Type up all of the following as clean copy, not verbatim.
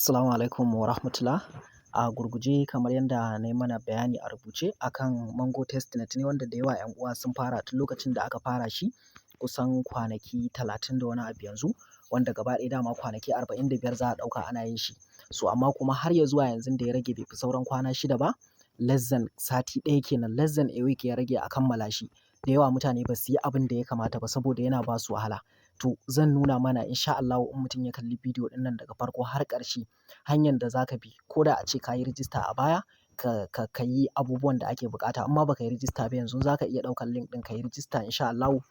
Assalamu alaikum wa rahmatullah. A gurguje, kamar yadda na yi mana bayani a rubuce akan Mango Testnet ne, wanda da yawa 'yan uwa sun fara tun lokacin da aka fara shi kusan kwanaki 30 da wani abu yanzu, wanda gaba ɗaya dama kwanaki 45 za a ɗauka ana yin shi. So amma kuma har ya zuwa yanzu da ya rage bai fi sauran kwana 6 ba, less than sati ɗaya kenan, less than a week ya rage a kammala shi. Da yawa mutane ba su yi abin da ya kamata ba saboda yana ba su wahala. To, zan nuna mana, insha Allahu, in mutum ya kalli bidiyo ɗin nan daga farko har ƙarshe, hanyar da za ka bi ko da ace ka yi rijista a baya, ka yi abubuwan da ake buƙata. Amma ba ka yi rijista ba yanzu, za ka iya ɗaukan link ɗin ka yi rijista, insha Allahu,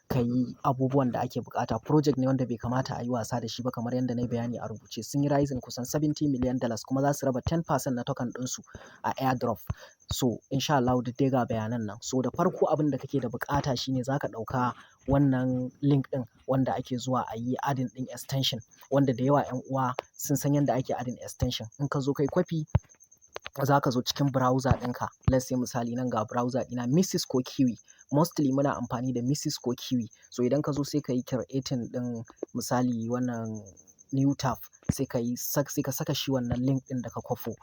ka yi abubuwan da ake buƙata. Project ne wanda bai kamata a yi wasa da shi ba. Kamar yadda na yi bayani a rubuce, sun yi raising kusan $70 million, kuma za su raba 10% na token ɗinsu a airdrop. So insha Allahu, duk dai ga bayanan nan. So da farko, abin da kake da buƙata shine za ka ɗauka wannan link ɗin wanda ake zuwa a yi adding ɗin extension, wanda da yawa 'yan uwa sun san yadda ake adding extension. In ka zo kai kwafi, za ka zo cikin browser ɗinka. Let's say misali, nan ga browser ɗina, Mises ko Kiwi. Mostly muna amfani da Mises ko Kiwi. So idan ka zo, sai ka yi creating ɗin misali wannan new tab, sai ka saka shi wannan link ɗin da ka kwafo.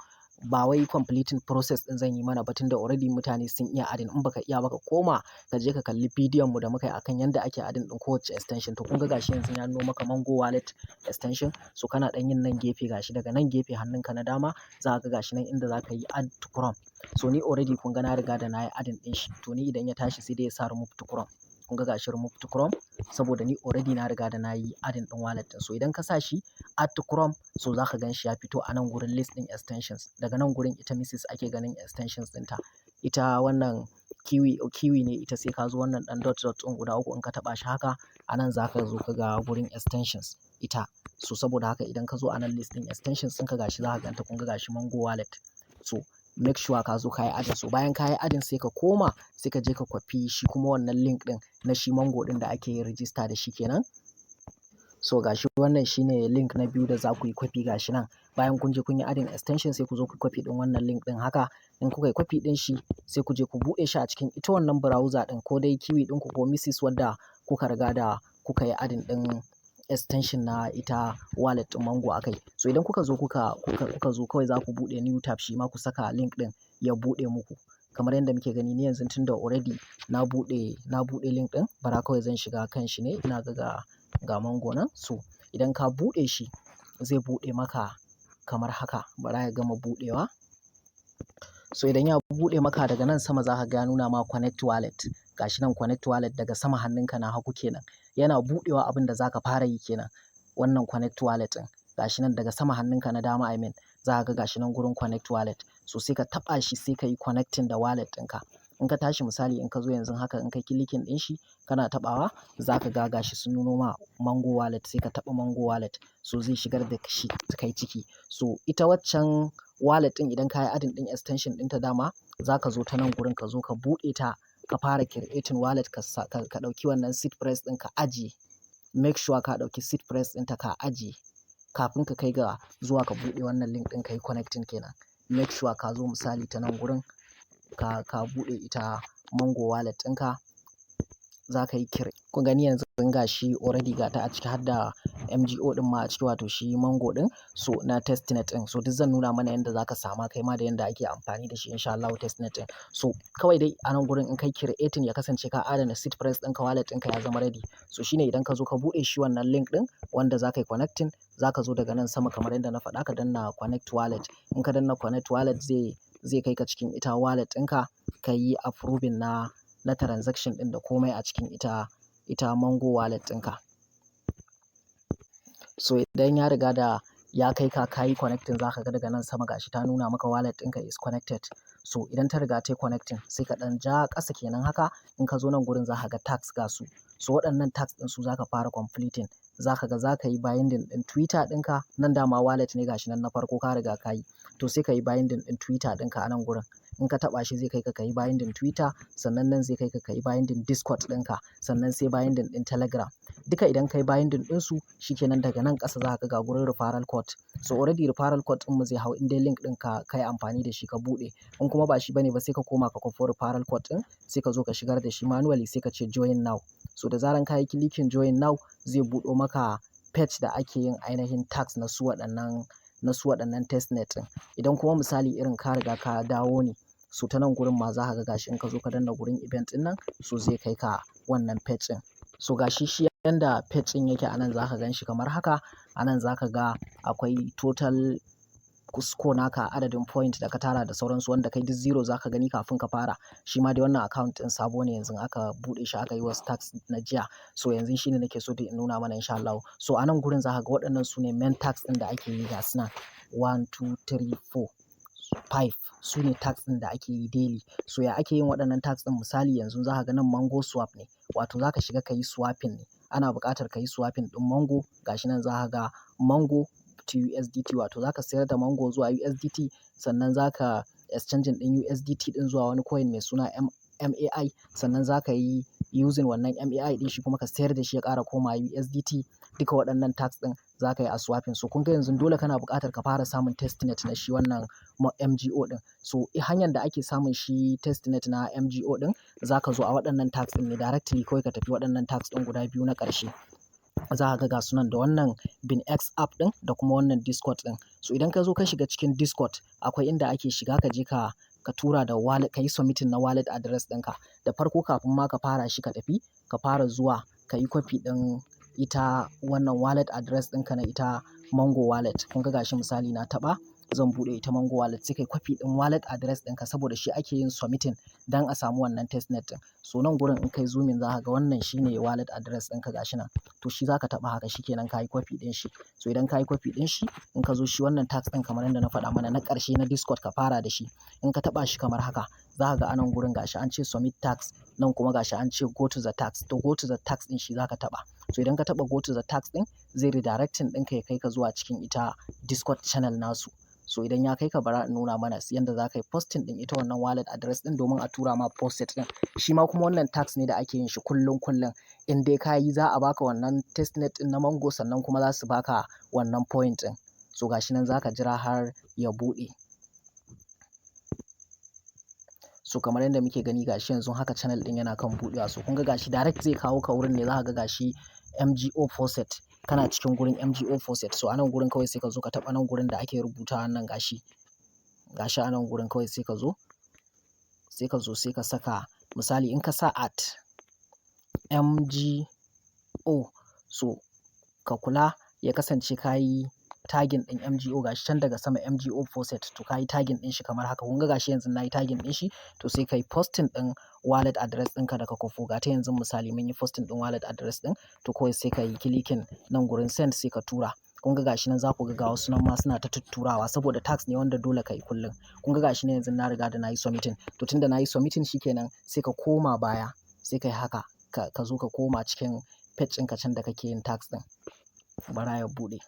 Ba wai completing process ɗin zan yi mana ba, tunda already mutane sun iya adding. In baka iya ba, ka koma ka je ka kalli bidiyon mu da muka yi akan yadda ake adding ɗin kowace extension. To, kun ga gashi yanzu ya nuno maka Mango Wallet extension. So kana ɗan yin nan gefe, gashi daga nan gefe hannunka na dama, za ka ga gashi nan inda za ka yi add to Chrome. So ni already, kun ga na riga da na yi adding ɗin shi. To, ni idan ya tashi, sai dai ya sa remove to Chrome. Kun ga gashi remove to Chrome, saboda ni already na riga da na yi adding ɗin wallet ɗin. So idan ka sa shi add to Chrome, so za ka gan shi ya fito a nan gurin list ɗin extensions. Daga nan gurin ita Mises ake ganin extensions ɗinta. Ita wannan Kiwi, Kiwi ne ita, sai ka zo wannan ɗan dot dot ɗin guda uku, in ka taɓa shi haka, a nan za ka zo ka ga gurin extensions ita. So saboda haka, idan ka zo a nan list ɗin extensions ɗinka, gashi za ka ganta. Kun ga gashi Mango Wallet. So make sure ka zo ka yi adding. So bayan ka yi adding, sai ka koma, sai ka je ka kwafi shi kuma wannan link ɗin na shi Mango ɗin da ake yin register da shi kenan. So gashi, wannan shine link na biyu da za ku yi kwafi, gashi nan. Bayan kun je kun yi adding extension, sai ku zo ku kwafi ɗin wannan link ɗin haka. In kuka yi kwafi ɗin shi, sai ku je ku buɗe shi a cikin ita wannan browser ɗin, ko dai Kiwi ɗinku ko Mises wadda kuka riga da kuka yi adding ɗin extension na ita wallet ɗin Mango a kai. So idan kuka zo kuka zo kawai za ku buɗe new tab, shi ma ku saka link ɗin ya buɗe muku. Kamar yadda muke gani, ni yanzu tunda already na buɗe link ɗin, bara kawai zan shiga kan shi ne. Ina ga Mango nan. So idan ka buɗe shi, zai buɗe maka kamar haka. Bara ya gama buɗewa. So idan ya buɗe maka, daga nan sama za ka ga ya nuna ma connect wallet. Gashi nan connect wallet daga sama hannunka na hagu kenan. Yana buɗewa, abin da za ka fara yi kenan. Wannan connect wallet ɗin. Gashi nan daga sama hannunka na dama, I mean, za ka ga gashi nan gurin connect wallet. So sai ka taɓa shi, sai ka yi connecting da wallet ɗinka. In ka tashi, misali in ka zo yanzu haka, in ka clicking ɗin shi, kana taɓawa, za ka ga gashi sun nuno ma Mango Wallet, sai ka taɓa Mango Wallet. So zai shigar da shi kai ciki. So ita waccan wallet ɗin, idan ka yi adding ɗin extension ɗinta dama, za ka zo ta nan gurin, ka zo ka buɗe ta, ka fara creating wallet, ka ɗauki wannan seed phrase ɗin ka ajiye. Make sure ka ɗauki seed phrase ɗinta ka ajiye kafin ka kai ga zuwa ka buɗe wannan link ɗin ka yi connecting kenan. Make sure ka zo misali ta nan gurin ka buɗe ita Mango Wallet ɗinka, za ka yi create. Kun gani yanzu gashi already ga ta a ciki, har da MGO ɗin ma a ciki, wato shi Mango ɗin, so na testnet ɗin. So duk zan nuna mana yanda za ka sama kai ma da yanda ake amfani da shi, insha Allahu, testnet ɗin. So kawai dai a nan gurin, in kai creating, ya kasance ka adana seed phrase ɗinka, wallet ɗinka ya zama ready. So shine idan ka zo ka buɗe shi wannan link ɗin wanda za ka yi connecting, za ka zo daga nan sama, kamar yadda na faɗa, ka danna connect wallet. In ka danna connect wallet, zai kai ka cikin ita wallet ɗinka, ka yi approving na transaction ɗin da komai a cikin ita Mango Wallet ɗinka. So idan ya riga da ya kai ka, ka yi connecting, za ka ga daga nan sama gashi ta nuna maka wallet ɗinka is connected. So idan ta riga ta yi connecting, sai ka ɗan ja ƙasa kenan haka. In ka zo nan gurin, za ka ga task, ga su. So waɗannan task ɗin su za ka fara completing. Za ka ga za ka yi binding ɗin Twitter ɗinka. Nan dama wallet ne, gashi nan na farko ka riga ka yi. To, sai ka yi binding ɗin Twitter ɗinka a nan gurin. In ka taɓa shi, zai kai ka ka yi binding Twitter, sannan nan zai kai ka ka yi binding Discord ɗinka, sannan sai binding ɗin Telegram. Duka idan ka yi binding ɗinsu, shi kenan. Daga nan ƙasa za ka ga gurin referral code. So already referral code ɗinmu zai hau in dai link ɗin ka yi amfani da shi ka buɗe. In kuma ba shi bane ba, sai ka koma ka kwafo referral code ɗin, sai ka zo ka shigar da shi manually, sai ka ce join now. So da zaran ka yi clicking join now, zai buɗo maka page da ake yin ainihin task na su waɗannan na su waɗannan testnet ɗin. Idan kuma misali irin ka riga ka dawo ne, so ta nan gurin ma za ka ga gashi in ka zo ka danna gurin event ɗin nan, so zai kai ka wannan page ɗin. So gashi shi yanda page ɗin yake, a nan za ka gan shi kamar haka. A nan za ka ga akwai total score naka, adadin point da ka tara da sauransu, wanda kai duk zero za ka gani kafin ka fara. Shi ma dai wannan account ɗin sabo ne, yanzu aka buɗe shi, aka yi wasu task na jiya. So yanzu shine nake so dai in nuna mana, in sha Allahu. So a nan gurin za ka ga waɗannan su ne main task ɗin da ake yi, ga su nan one, two, three, four, five, su ne task ɗin da ake yi daily. So ya ake yin waɗannan task ɗin? Misali, yanzu za ka ga nan Mango swap ne, wato za ka shiga ka yi swapping ne. Ana buƙatar ka yi swapping ɗin Mango. Gashi nan za ka ga Mango to USDT, wato za ka sayar da Mango zuwa USDT, sannan za ka exchanging ɗin USDT ɗin zuwa wani coin mai suna MAI, sannan za ka yi using wannan MAI ɗin, shi kuma ka sayar da shi ya ƙara komawa USDT. Duka waɗannan task ɗin za ka yi a swapping. So kun ga yanzu dole kana buƙatar ka fara samun testnet na shi wannan MGO ɗin. So hanyar da ake samun shi testnet na MGO ɗin, za ka zo a waɗannan task ɗin ne directly, kawai ka tafi waɗannan task ɗin guda biyu na ƙarshe. Za ka ga gasu nan da wannan BingX app ɗin da kuma wannan Discord ɗin. So idan ka zo ka shiga cikin Discord, akwai inda ake shiga ka je ka tura da wallet, ka yi submitting na wallet address ɗinka. Da farko, kafin ma ka fara shi, ka tafi ka fara zuwa ka yi copy ɗin ita wannan wallet address ɗinka na ita Mango wallet. Kun ga gashi, misali na taɓa, zan buɗe ita Mango wallet, sai kai copy ɗin wallet address ɗinka saboda shi ake yin submitting don a samu wannan testnet ɗin. So nan gurin in kai zooming, za ka ga wannan shine wallet address ɗinka, gashi nan. To shi za ka taɓa haka, shi kenan ka yi copy ɗin shi. So idan ka yi copy ɗin shi, in ka zo shi wannan task ɗin, kamar yadda na faɗa mana, na ƙarshe na Discord, ka fara da shi. In ka taɓa shi kamar haka, za ka ga a nan gurin gashi an ce submit task, nan kuma gashi an ce go to the task. To go to the task ɗin shi za ka taɓa. So idan ka taɓa go to the task ɗin, zai redirecting ɗinka ya kai ka zuwa cikin ita Discord channel nasu. So idan ya kai ka, bara in nuna mana yanda za ka yi posting ɗin ita wannan wallet address ɗin domin a tura ma faucet ɗin. Shi ma kuma wannan task ne da ake yin shi kullum kullum. In dai ka yi, za a baka wannan testnet ɗin na Mango, sannan kuma za su baka wannan point ɗin. So gashi nan za ka jira har ya buɗe. So kamar yadda muke gani, gashi yanzu haka channel ɗin yana kan buɗewa. So kun ga gashi direct zai kawo ka wurin ne, za ka ga gashi MGO faucet. Kana cikin gurin MGO faucet. So a nan gurin kawai sai ka zo ka taɓa nan gurin da ake rubuta wannan gashi. Gashi a nan gurin, kawai sai ka zo sai ka saka, misali in ka sa @MGO, so ka kula ya kasance ka yi tagging ɗin MGO, gashi can daga sama MGO faucet, to ka yi tagging ɗin shi kamar haka. Kun ga gashi yanzu na yi tagging ɗin shi, to sai ka yi posting ɗin wallet address ɗinka da ka kwafo. Ga ta yanzu misali mun yi posting ɗin wallet address ɗin, to kawai sai ka yi clicking nan gurin send, sai ka tura. Kun ga gashi nan, za ku ga ga wasu nan ma suna ta tutturawa saboda task ne wanda dole ka yi kullum. Kun ga gashi nan yanzu na riga da na yi submitting. To tunda na yi submitting, shi kenan, sai ka koma baya, sai ka yi haka, ka zo ka koma cikin page ɗinka can da kake yin task ɗin. Bara ya buɗe.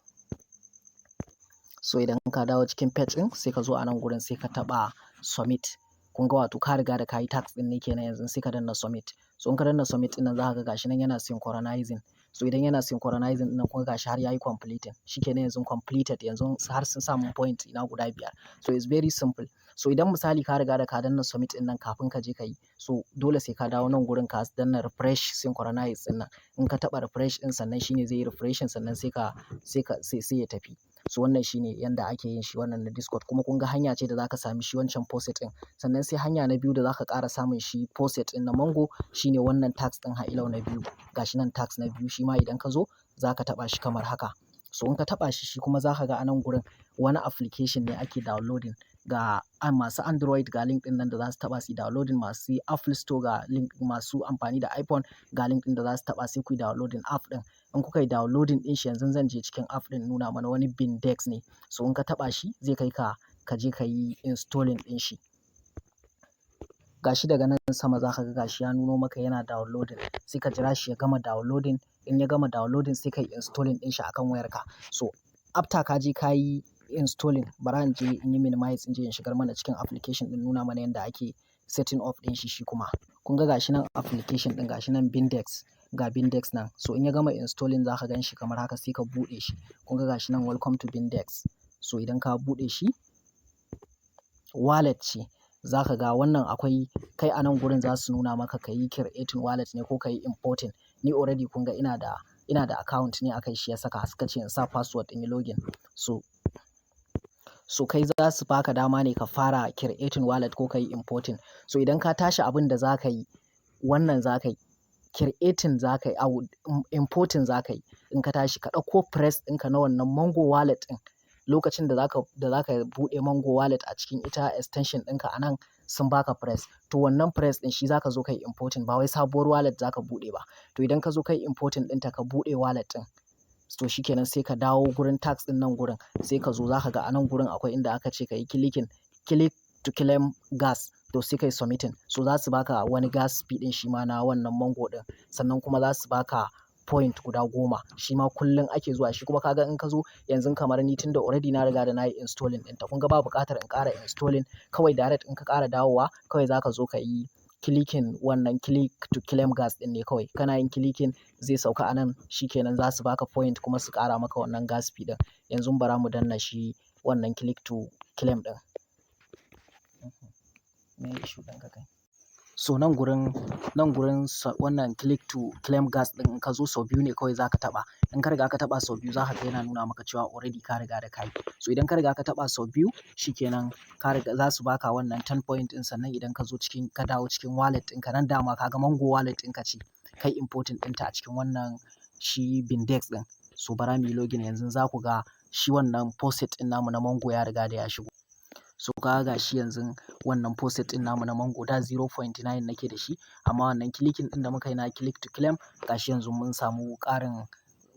So idan ka dawo cikin page ɗin, sai ka zo a nan gurin sai ka taɓa submit. Kun ga, wato ka riga da ka yi task ɗin ne kenan yanzu, sai ka danna submit. So in ka danna submit ɗin nan, za ka ga gashi nan yana synchronizing. So idan yana synchronizing ɗin nan, kun ga gashi har yayi completing. Shi kenan yanzu completed, yanzu har sun samu point ina guda 5. So it's very simple. So idan misali ka riga da ka danna submit ɗin nan kafin ka je ka yi, so dole sai ka dawo nan gurin ka danna refresh synchronize ɗin nan. In ka taɓa refresh ɗin, sannan shine zai yi refreshing, sannan sai ka sai ka sai sai ya tafi. So wannan shine yanda ake yin shi wannan na Discord, kuma kun ga hanya ce da za ka sami shi wancan faucet ɗin. Sannan sai hanya na biyu da za ka ƙara samun shi faucet ɗin na Mango shine wannan task ɗin har ilau na biyu. Gashi nan task na biyu, shi ma idan ka zo za ka taɓa shi kamar haka. So in ka taɓa shi, shi kuma za ka ga a nan gurin wani application ne ake downloading. Ga masu Android, ga link ɗin nan da za su taɓa su yi downloading, masu Apple Store ga link, masu amfani da iPhone ga link ɗin da za su taɓa, sai kuyi downloading app ɗin. In kuka yi downloading ɗin shi, yanzu zan je cikin app ɗin nuna mana, wani BingX ne. So in ka taɓa shi, zai kai ka, ka je ka yi installing ɗin shi. Gashi daga nan sama za ka ga gashi ya nuno maka yana downloading. Sai ka jira shi ya gama downloading. In ya gama downloading, sai ka yi installing ɗin shi a kan wayarka. So after ka je ka yi installing, bara in je in yi minimize, in je in shigar mana cikin application ɗin, nuna mana yanda ake setting up ɗin shi shi kuma. Kun ga gashi nan application ɗin, gashi nan BingX, ga BingX nan. So in ya gama installing, za ka gan shi kamar haka, sai ka buɗe shi. Kun ga gashi nan, welcome to BingX. So idan ka buɗe shi, wallet ce. Za ka ga wannan akwai kai a nan gurin za su nuna maka ka yi creating wallet ne ko ka yi importing. Ni already kun ga ina da account ne a kai, shi ya saka suka ce in sa password in yi login. So So kai za su baka dama ne ka fara creating wallet ko ka yi importing. So idan ka tashi, abin da za ka yi, wannan za ka yi creating, za ka yi importing za ka yi. In ka tashi, ka ɗauko phrase ɗinka na wannan Mango wallet ɗin. Lokacin da za ka buɗe Mango wallet a cikin ita extension ɗinka, a nan sun baka phrase. To wannan phrase ɗin shi za ka zo ka yi importing, ba wai sabuwar wallet za ka buɗe ba. To idan ka zo ka yi importing ɗinta, ka buɗe wallet ɗin, to shi kenan, sai ka dawo gurin task ɗin nan gurin. Sai ka zo, za ka ga a nan gurin akwai inda aka ce ka yi clicking, click to claim gas. To sai ka yi submitting. So za su baka wani gas fee ɗin shi ma na wannan Mango ɗin. Sannan kuma za su baka point guda 10. Shi ma kullum ake zuwa. Shi kuma ka ga in ka zo yanzu, kamar ni tunda already na riga da na yi installing ɗinta. Kun ga ba buƙatar in ƙara installing. Kawai direct in ka ƙara dawowa, kawai za ka zo ka yi clicking wannan click to claim gas ɗin ne kawai. Kana yin clicking, zai sauka a nan. Shi kenan, za su baka point kuma su ƙara maka wannan gas fee ɗin. Yanzu bara mu danna shi wannan click to claim ɗin. Me issue ɗin ka kai? So nan gurin wannan click to claim gas ɗin, in ka zo, sau biyu ne kawai za ka taɓa. In ka riga ka taɓa sau biyu, za ka ga yana nuna maka cewa already ka riga da ka yi. So idan ka riga ka taɓa sau biyu, shi kenan, ka riga za su baka wannan 10 point ɗin. Sannan idan ka zo cikin, ka dawo cikin wallet ɗinka nan, dama ka ga Mango wallet ɗinka ce kai importing ɗinta a cikin wannan shi Bindex ɗin. So bara muyi login yanzu, za ku ga shi wannan faucet ɗin namu na Mango ya riga da ya shigo. So ka ga shi yanzu wannan faucet ɗin namu na Mango, da 0.9 nake da shi, amma wannan clicking ɗin da muka yi na click to claim, gashi yanzu mun samu ƙarin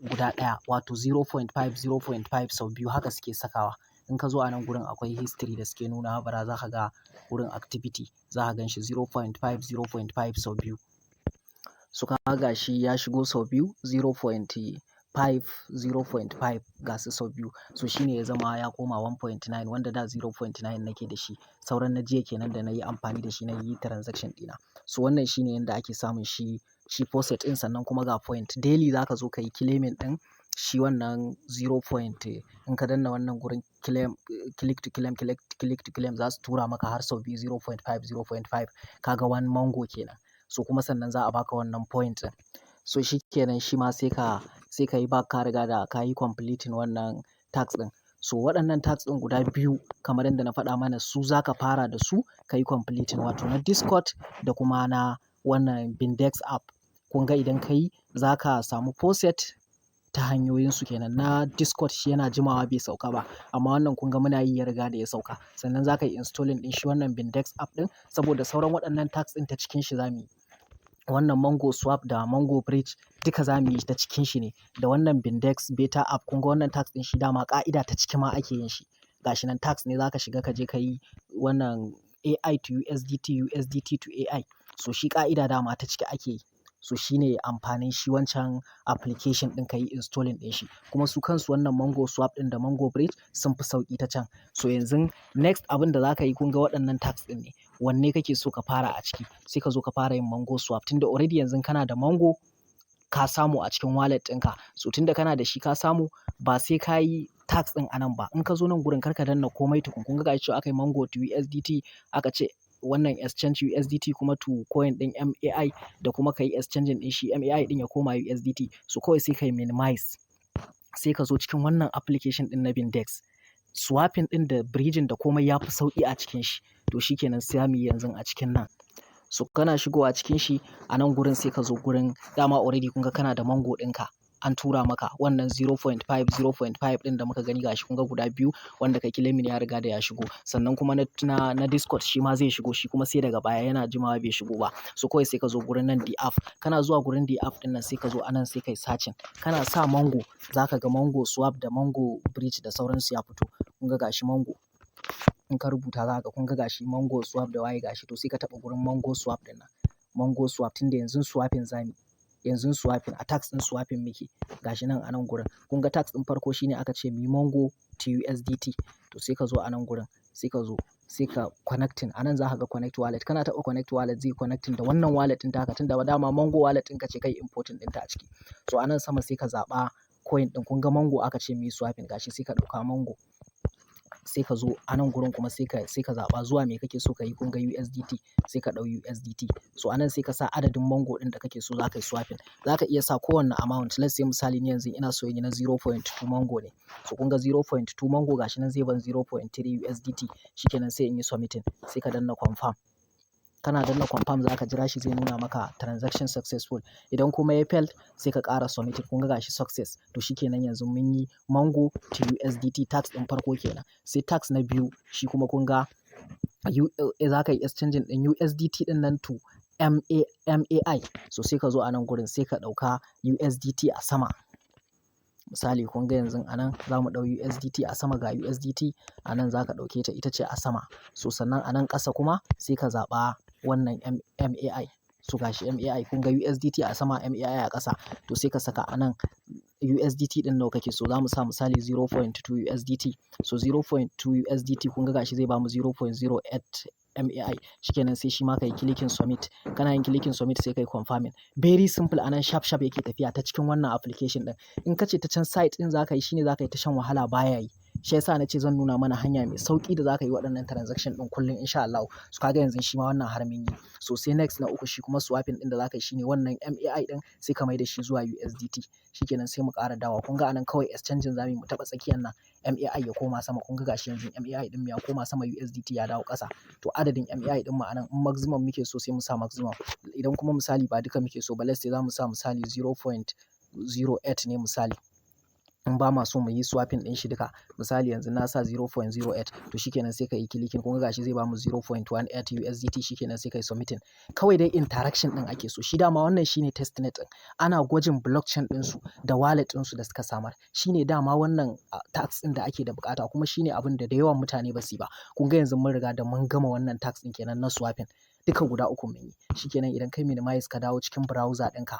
guda ɗaya, wato 0.5, 0.5 sau biyu haka suke sakawa. In ka zo a nan gurin, akwai history da suke nuna, bara za ka ga wurin activity, za ka gan shi 0.5, 0.5 sau biyu. So ka ga shi ya shigo sau biyu, 0.5, 0.5, gasu sau biyu. So shi ne ya zama ya koma 1.9, wanda da 0.9 nake da shi. Sauran na jiya kenan da na yi amfani da shi na yi transaction ɗina. So wannan shine yanda ake samun shi faucet ɗin. Sannan kuma ga point. Daily za ka zo ka yi claiming ɗin shi wannan 0 point. In ka danna wannan gurin claim, click to claim, click to claim, za su tura maka har sau biyu 0.5, 0.5. Ka ga one Mango kenan. So kuma sannan za a baka wannan point ɗin. So shi kenan, shi ma sai ka yi back, ka riga da ka yi completing wannan task ɗin. So waɗannan task ɗin guda biyu, kamar yadda na faɗa mana, su za ka fara da su ka yi completing, wato na Discord da kuma na wannan Bindex app. Kun ga idan ka yi, za ka samu faucet ta hanyoyinsu kenan. Na Discord shi yana jimawa bai sauka ba, amma wannan kun ga muna yi ya riga da ya sauka. Sannan za ka yi installing ɗin shi wannan Bindex app ɗin, saboda sauran waɗannan task ɗin ta cikin shi za mu yi. Wannan Mango Swap da Mango Bridge duka za mu yi ta cikin shi ne. Da wannan Bindex beta app, kun ga wannan task ɗin shi dama ƙa'ida ta ciki ma ake yin shi. Ga shi nan, task ne za ka shiga ka je ka yi wannan AI to USDT, USDT to AI. So shi ƙa'ida dama ta ciki ake yi. So shi ne amfanin shi wancan application ɗin, ka yi installing ɗin shi. Kuma su kansu wannan Mango Swap ɗin da Mango Bridge sun fi sauƙi ta can. So yanzu next abin da za ka yi, kun ga waɗannan task ɗin ne. Wanne kake so ka fara a ciki? Sai ka zo ka fara yin Mango Swap, tunda already yanzu kana da Mango ka samu a cikin wallet ɗinka. So tunda kana da shi ka samu, ba sai ka yi task ɗin a nan ba. In ka zo nan gurin, kar ka danna komai tukun. Kun ga gashi cewa aka yi Mango to USDT, aka ce wannan exchange USDT kuma to coin ɗin MAI, da kuma ka yi exchanging ɗin shi MAI ɗin ya koma USDT. So kawai sai ka yi minimize. Sai ka zo cikin wannan application ɗin na Bindex. Swapping ɗin da bridging da komai ya fi sauƙi a cikin shi. To shi kenan, sai muyi yanzu a cikin nan. So kana shigowa cikin shi a nan gurin, sai ka zo gurin, dama already kun ga kana da Mango ɗinka. An tura maka wannan 0.5, 0.5 ɗin da muka gani, gashi kun ga guda biyu wanda ka claiming ya riga da ya shigo. Sannan kuma na Discord shi ma zai shigo, shi kuma sai daga baya, yana jimawa bai shigo ba. So kawai sai ka zo gurin nan the app. Kana zuwa gurin the app ɗin nan, sai ka zo a nan, sai ka yi searching. Kana sa Mango, za ka ga Mango Swap da Mango Bridge da sauransu ya fito. Kun ga gashi Mango. In ka rubuta za ka ga, kun ga gashi Mango Swap da waye gashi. To sai ka taɓa gurin Mango Swap ɗin nan. Mango Swap, tunda yanzu swapping zamuyi. Yanzu swapping, a task ɗin swapping muke. Gashi nan a nan gurin. Kun ga task ɗin farko shine aka ce muyi Mango to USDT. To sai ka zo a nan gurin, sai ka zo sai ka connecting. A nan za ka ga connect wallet. Kana taɓa connect wallet, zai connecting da wannan wallet ɗin taka, tunda dama Mango wallet ɗinka ce kai importing ɗinta a ciki. So a nan sama sai ka zaɓa coin ɗin. Kun ga Mango aka ce muyi swapping, gashi sai ka ɗauka Mango. Sai ka zo a nan gurin kuma sai ka zaɓa zuwa me kake so ka yi. Kun ga USDT, sai ka ɗau USDT. So a nan sai ka sa adadin Mango ɗin da kake so za ka yi swapping. Za ka iya sa kowanne amount. Let's say misali ni yanzu ina so in yi na 0.2 Mango ne. So kun ga 0.2 Mango gashi nan zai ban 0.3 USDT. Shikenan, sai in yi submitting, sai ka danna confirm. Kana danna confirm, za ka jira shi, zai nuna maka transaction successful. Idan kuma ya failed, sai ka ƙara submitting. Kun ga gashi success. To shikenan, yanzu mun yi Mango to USDT, task ɗin farko kenan. Sai task na biyu, shi kuma kun ga za ka yi exchanging ɗin USDT ɗin nan to MAI. So sai ka zo a nan gurin, sai ka ɗauka USDT a sama. Misali, kun ga yanzu a nan za mu ɗau USDT a sama, ga USDT a nan, za ka ɗauke ta, ita ce a sama. So sannan a nan ƙasa kuma sai ka zaɓa wannan MAI. So gashi MAI, kun ga USDT a sama, MAI a ƙasa. To sai ka saka a nan USDT ɗin nawa kake so. Za mu sa misali 0.2 USDT. So 0.2 USDT, kun ga gashi zai bamu 0.08 MAI. Shikenan, sai shi ma ka yi clicking submit. Kana yin clicking submit, sai ka yi confirming. Very simple, a nan sharp sharp yake tafiya ta cikin wannan application ɗin. In ka ce ta can site ɗin za ka yi, shine za ka yi ta shan wahala, baya yi. Shi yasa na ce zan nuna mana hanya mai sauƙi da za ka yi waɗannan transaction ɗin kullum in sha Allahu. So ka ga yanzu shi ma wannan har mun yi. So sai next na uku, shi kuma swapping ɗin da za ka yi shine wannan MAI ɗin sai ka mai da shi zuwa USDT. Shikenan, sai mu ƙara dawowa. Kun ga a nan kawai exchanging zamuyi, mu taɓa tsakiyar nan, MAI ya koma sama. Kun ga gashi yanzu MAI ɗin mu ya koma sama, USDT ya dawo ƙasa. To adadin MAI ɗin mu a nan, in maximum muke so, sai mu sa maximum. Idan kuma misali ba duka muke so ba, let's say za mu sa misali 0.08 ne misali. In ba ma so mu yi swapping ɗin shi duka. Misali yanzu na sa 0.08, to shikenan, sai ka yi clicking. Kun ga gashi zai bamu 0.18 USDT. Shikenan, sai ka yi submitting. Kawai dai interaction ɗin ake so. Shi dama wannan shine testnet ɗin. Ana gwajin blockchain ɗinsu da wallet ɗinsu da suka samar. Shine dama wannan task ɗin da ake da buƙata, kuma shine abun da da yawan mutane ba su yi ba. Kun ga yanzu mun riga da mun gama wannan task ɗin kenan na swapping. Duka guda uku mun yi. Shikenan, idan kai minimize ka dawo cikin browser ɗinka.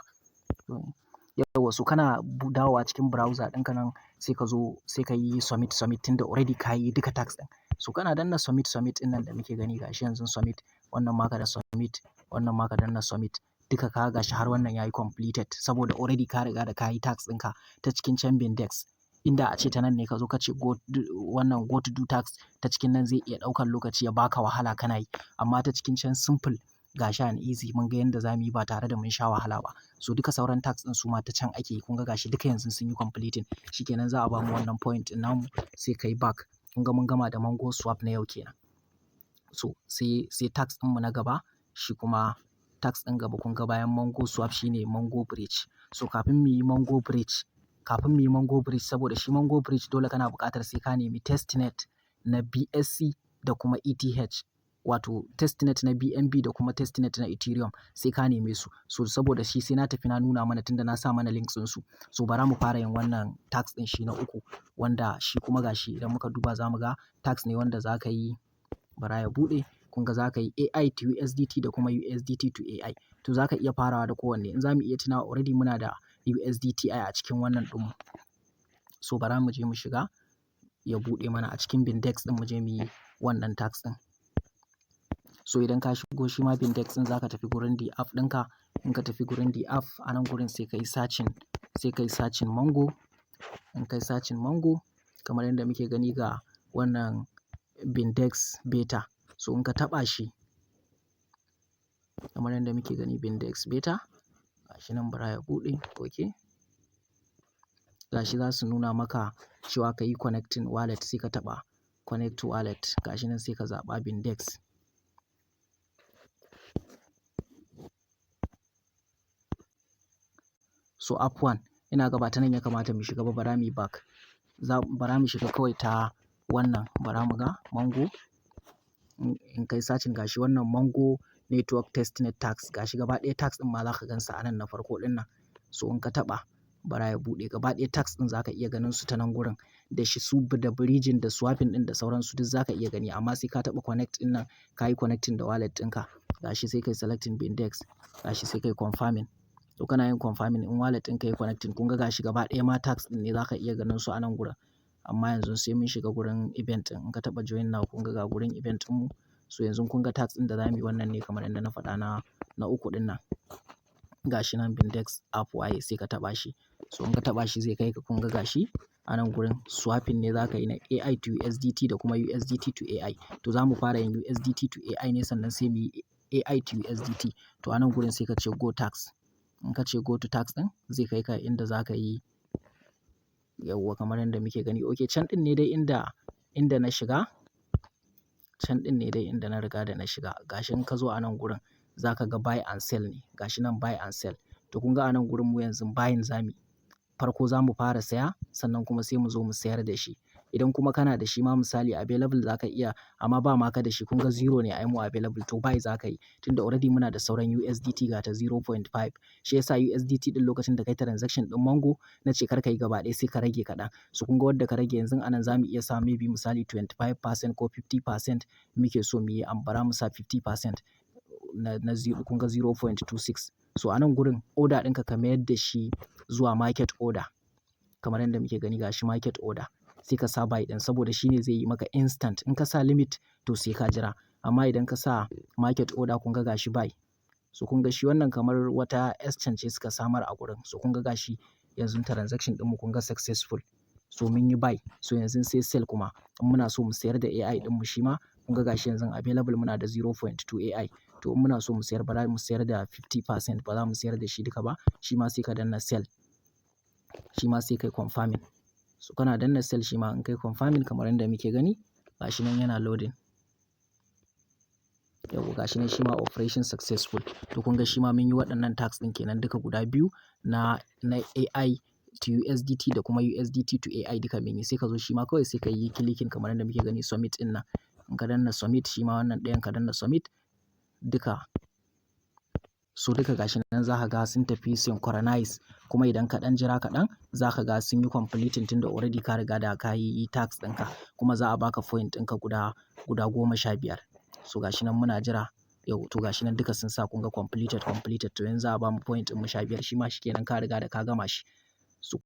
Yauwa, so kana dawowa cikin browser ɗinka nan, sai ka zo sai ka yi submit submit, tunda already ka yi duka task ɗin. So kana danna submit submit ɗin nan da muke gani, gashi yanzu submit, wannan ma ka da submit, wannan ma ka danna submit. Duka ka gashi har wannan yayi completed, saboda already ka riga da ka yi task ɗinka ta cikin can BeingDex. Inda a ce ta nan ne ka zo ka ce go wannan go to do task ta cikin nan, zai iya ɗaukan lokaci ya baka wahala kana yi. Amma ta cikin can simple, gashi and easy, mun ga yanda za mu yi ba tare da mun sha wahala ba. So duka sauran task ɗin su ma ta can ake yi. Kun ga gashi duka yanzu sun yi completing. Shikenan, za a bamu wannan point ɗin namu, sai ka yi back. Kun ga mun gama da Mango Swap na yau kenan. So sai task ɗinmu na gaba, shi kuma task ɗin gaba, kun ga bayan Mango Swap shine Mango Bridge. So kafin muyi Mango Bridge, saboda shi Mango Bridge dole kana buƙatar sai ka nemi testnet na BSC da kuma ETH. Wato testnet na BNB da kuma testnet na Ethereum, sai ka neme su. So saboda shi sai na tafi na nuna mana, tunda na sa mana links ɗinsu. So bara mu fara yin wannan task ɗin shi na uku, wanda shi kuma gashi idan muka duba za mu ga task ne wanda za ka yi, bara ya buɗe. Kun ga za ka yi AI to USDT da kuma USDT to AI. To za ka iya farawa da kowanne. In za mu iya tunawa, already muna da USDT ai a cikin wannan ɗinmu. So bara mu je mu shiga ya buɗe mana a cikin BeingDex ɗin, mu je mu yi wannan task ɗin. So idan ka shigo shi ma BeingDex ɗin, za ka tafi gurin the app ɗinka. In ka tafi gurin the app, a nan gurin sai ka yi searching Mango. In ka yi searching Mango, kamar yadda muke gani, ga wannan BeingDex beta. So in ka taɓa shi, kamar yadda muke gani, BeingDex beta, gashi nan, bara ya buɗe. Okay. Gashi za su nuna maka cewa ka yi connecting wallet, sai ka taɓa connect wallet. Gashi nan, sai ka zaɓa BeingDex. So app one, ina ga ba ta nan ya kamata mu shiga ba, bara muyi back. Bara mu shiga kawai ta wannan, bara mu ga Mango. In kai searching, gashi wannan Mango Network Testnet task, gashi gaba ɗaya task ɗin ma za ka gansa a nan na farko ɗin nan. So in ka taɓa, bara ya buɗe, gaba ɗaya task ɗin za ka iya ganin su ta nan gurin. Da shi su da bridging da swapping ɗin da sauransu, duk za ka iya gani, amma sai ka taɓa connect ɗin nan, ka yi connecting da wallet ɗinka. Gashi sai ka yi selecting BeingDex, gashi sai ka yi confirming. To kana yin confirming, in wallet ɗinka yayi connecting, kun ga gashi gaba ɗaya ma task ɗin ne za ka iya ganin su a nan gurin. Amma yanzu sai mun shiga gurin event ɗin. In ka taɓa join now, kun ga ga gurin event ɗinmu. So yanzu kun ga task ɗin da za mu yi wannan ne, kamar yadda na faɗa, na uku ɗin nan. Gashi nan BeingDex app waye, sai ka taɓa shi. So in ka taɓa shi, zai kai ka, kun ga gashi A nan gurin swapping ne za ka yi na AI to USDT da kuma USDT to AI. To za mu fara yin USDT to AI ne, sannan sai mu yi AI to USDT. To a nan gurin sai ka ce go task. In ka ce go to task ɗin, zai kai ka inda za ka yi. Yauwa, kamar yadda muke gani. Okay, can ɗin ne dai inda na shiga. Can ɗin ne dai inda na riga da na shiga. Gashi in ka zo a nan gurin za ka ga buy and sell ne. Gashi nan buy and sell. To kun ga a nan gurin mu yanzu buying za muyi. Farko za mu fara saya, sannan kuma sai mu zo mu sayar da shi. Idan kuma kana da shi ma, misali available, za ka iya, amma ba ma ka da shi, kun ga zero ne ai mu available, to buy za ka yi. Tunda already muna da sauran USDT, ga ta 0.5. Shi yasa USDT ɗin, lokacin da kai transaction ɗin Mango, na ce kar ka yi gaba ɗaya, sai ka rage kaɗan. So kun ga wadda ka rage yanzu a nan, za mu iya sa maybe misali 25% ko 50% muke so mu yi, amma bara mu sa 50% na zero, kun ga 0.26. So a nan gurin order ɗinka ka mayar da shi zuwa market order. Kamar yadda muke gani, gashi market order. Sai ka sa buy ɗin saboda shi ne zai yi maka instant. In ka sa limit, to sai ka jira. Amma idan ka sa market order, kun ga gashi buy. So kun ga shi wannan kamar wata exchange ce suka samar a gurin. So kun ga gashi yanzu transaction ɗinmu, kun ga successful. So mun yi buy. So yanzu sai sell kuma. In muna so mu sayar da AI ɗinmu shi ma, kun ga gashi yanzu available muna da 0.2 AI. To in muna so mu sayar, bara mu sayar da 50%, ba za mu sayar da shi duka ba. Shi ma sai ka danna sell. Shi ma sai kai confirming. So kana danna sell, shi ma in kai confirming, kamar yadda muke gani, gashi nan yana loading. Yauwa, gashi nan shi ma operation successful. To kun ga shi ma mun yi waɗannan tasks ɗin kenan duka guda biyu na AI to USDT da kuma USDT to AI, duka mun yi. Sai ka zo shi ma kawai sai ka yi clicking, kamar yadda muke gani, submit ɗin nan. In ka danna submit, shi ma wannan ɗayan ka danna submit duka. So duka gashi nan za ka ga sun tafi synchronize, kuma idan ka ɗan jira kaɗan za ka ga sun yi completing, tunda already ka riga da ka yi task ɗinka, kuma za a baka point ɗinka guda 15. So gashi nan muna jira. Yau to gashi nan duka sun sa, kun ga completed, completed. To yanzu za a bamu point ɗin mu 15, shi ma shi kenan, ka riga da ka gama shi.